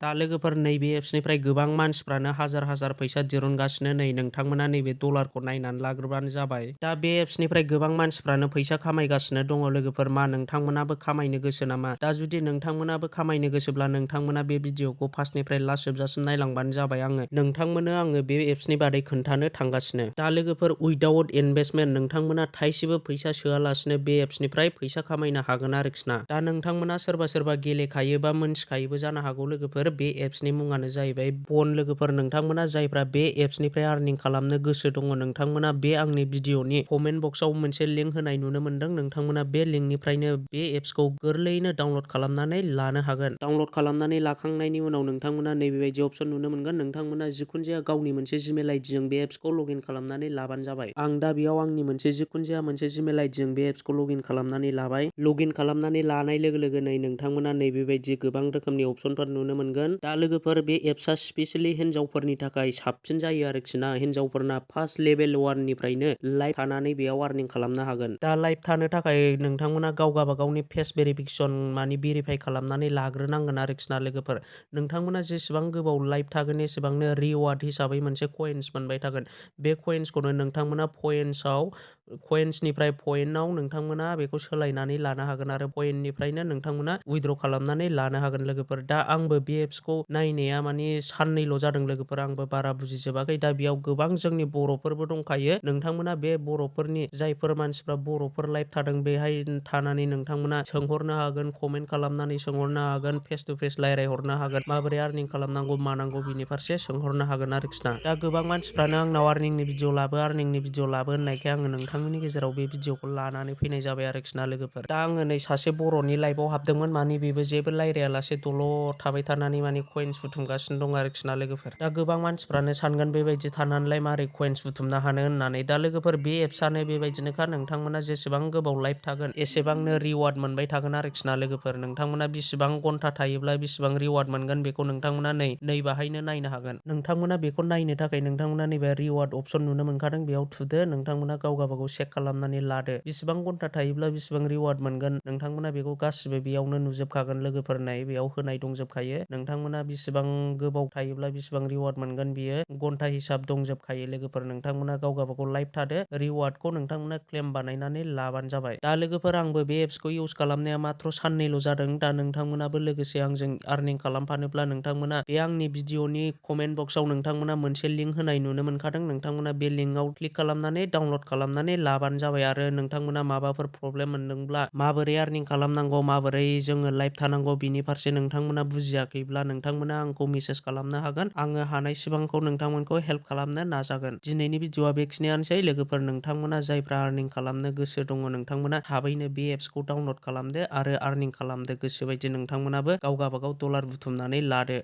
दा लोगोफोर नैबे एप्सनिफ्राय गोबां मानसिफ्रानो हाजार हाजार फैसा दिरुनगासिनो नै नोंथांमोना नैबे डलारखौ नायनानै लाग्रोबानो जाबाय। दा बे एप्सनिफ्राय गोबां मानसिफ्रानो फैसा खामायगासिनो दङ लोगोफोर मा नोंथांमोनाबो खामायनो गोसो नामा? दा जुदि नोंथांमोनाबो खामायनो गोसोब्ला नोंथांमोना बे भिडिअखौ फार्स्टनिफ्राय लास्ट जोबजासिम नायलांबानो जाबाय आङो बे एप्सनि बादै खोन्थानो थांगासिनो। दा लोगोफोर उइदाउट इनभेस्टमेन्ट नोंथांमोना थाइसेबो फैसा सोआलासिनो बे एप्सनिफ्राय फैसा खामायनो हागोन आरोखि ना। दा नोंथांमोना सोरबा गेलेखायो बा मोनथिखायोबो जानो हागौ लोगोफोर बे एप्सनि मुङानो जाहैबाय बन लोगोफोर नोंथांमोना जायफ्रा बे एप्सनिफ्राय आर्निं खालामनो गोसो दङ नोंथांमोना बे आंनि भिडिअनि कमेन्ट बक्सआव मोनसे लिंक होनाय नुनो मोनदों नोंथांमोना बे लिंकनिफ्रायनो बे एप्सखौ गोरलैयैनो डाउनलड खालामनानै लानो हागोन। डाउनलड खालामनानै लाखांनायनि उनाव नोंथांमोना नैबेबायदि अपसन नुनो मोनगोन नोंथांमोना जिखुनु जाया गावनि मोनसे जिमेल आइडिजों बे एप्सखौ लगइन खालामनानै लाबानो जाबाय। आं दा बेयाव आंनि मोनसे जिखुनु जाया मोनसे जिमेल आइडिजों बे एप्सखौ लगइन खालामनानै लाबाय। लगइन खालामनानै लानाय लोगो लोगोनो नोंथांमोना नैबेबायदि गोबां रोखोमनि अपसनफोर नुनो मोनगोन। दा लोगोफोर बे एप्सआ स्पेसियेलि हिनजावफोरनि थाखाय साबसिन जायो आरोखि ना हिनजावफोरना फार्स्ट लेभेल 1 निफ्रायनो लाइभ थानानै बेयाव आर्निं खालामनो हागोन। दा लाइभ थानो थाखाय नोंथांमोना गावगावनि फेस भेरिफिकेसन माने भेरिफाइ खालामनानै लाग्रोनांगोन आरोखि ना लोगोफोर नोंथांमोना जेसेबां गोबाव लाइभ थागोन एसेबांनो रिवार्ड हिसाबै मोनसे कइन्स मोनबाय थागोन। बे कइन्सखौनो नोंथांमोना कइन्सनिफ्राय पइन्टआव नोंथांमोना बेखौ सोलायनानै लानो हागोन आरो पइन्टनिफ्रायनो नोंथांमोना उइद्र खालामनानै लानो हागोन लोगोफोर। दा आंबो बे एप्सखौ नायनाया माने साननैल' जादों लोगोफोर आंबो बारा बुजिजोबाखै। दा बेयाव गोबां जोंनि बर'फोरबो दंखायो नोंथांमोना बे बर'फोरनि जायफोर मानसिफ्रा बर'फोर लाइभ थादों बेहाय थानानै नोंथांमोना सोंहरनो हागोन कमेन्ट खालामनानै सोंहरनो हागोन फेस टु फेस रायज्लायहरनो हागोन माबोरै आर्निं खालामनांगौ मानांगौ बिनि फारसे सोंहरनो हागोन आरोखि ना। दा गोबां मानसिफ्रानो आंनाव आर्निंनि भिडिअ लाबो होननायखाय आङो नोंथांमोननि गेजेराव बे भिडिअखौ लानानै फैनाय जाबाय आरोखि ना लोगोफोर। दा आङो नै सासे बर'नि लाइभआव हाबदोंमोन माने बेबो जेबो रायज्लायालासे दल' थाबाय थानानै माने कइन्स बुथुमगासिनो दं आरोखि ना लोगोफोर। दा गोबां मानसिफ्रानो सानगोन बेबायदि थानानैलाय मारै कइन्स बुथुमनो हानो होननानै। दा लोगोफोर बे एप्सआनो बेबायदिनोखा नोंथांमोना जेसेबां गोबाव लाइभ थागोन एसेबांनो रिवार्ड मोनबाय थागोन आरोखि ना लोगोफोर नोंथांमोना बेसेबां घन्टा थायोब्ला बेसेबां रिवार्ड मोनगोन बेखौ नोंथांमोना नै बाहायनो नायनो हागोन। नोंथांमोना बेखौ नायनो थाखाय नोंथांमोना नैबे रिवार्ड अपसन नुनो मोनखादों बेयाव थुदो नोंथांमोना गावगाबागाव चेक खालामनानै लादो बेसेबां घन्टा थायोब्ला बेसेबां रिवार्ड मोनगोन नोंथांमोना बेखौ गासिबो बेयावनो नुजोबखागोन लोगोफोर नाय बेयाव होनाय दंजोबखायो नोंथांमोना बेसेबां गोबाव थायोब्ला बेसेबां रिवार्ड मोनगोन बियो घन्टा हिसाब दंजोबखायो लोगोफोर नोंथांमोना गावगाबागाव लाइभ थादो रिवार्डखौ नोंथांमोना क्लेम बानायनानै लाबानो जाबाय। दा लोगोफोर आंबो बे एप्सखौ इउज खालामनाया माथ्र साननैल' जादों। दा नोंथांमोनाबो लोगोसे आंजों आर्निं खालामफानोब्ला नोंथांमोना बे आंनि भिडिअनि कमेन्ट बक्सआव नोंथांमोना मोनसे लिंक होनाय नुनो मोनखादों नोंथांमोना बे लिंकआव क्लिक खालामनानै डाउनलड खालामनानै लाबानो जाबाय। आरो नोंथांमोना माबाफोर प्रब्लेम मोनदोंब्ला माबोरै आर्निं खालामनांगौ माबोरै जोङो लाइभ थानांगौ बिनि फारसे नोंथांमोना बुजियाखैब्ला नोंथांमोना आंखौ मेसेज खालामनो हागोन आङो हानाय सिबांखौ नोंथांमोनखौ हेल्प खालामनो नाजागोन। दिनैनि भिडिअआ बेखिनियानोसै लोगोफोर नोंथांमोना जायफ्रा आर्निं खालामनो गोसो दङ नोंथांमोना थाबैनो बे एप्सखौ डाउनलड खालामदो आरो आर्निं खालामदो गोसोबायदि नोंथांमोनाबो गावगाबागाव डलार बुथुमनानै लादो।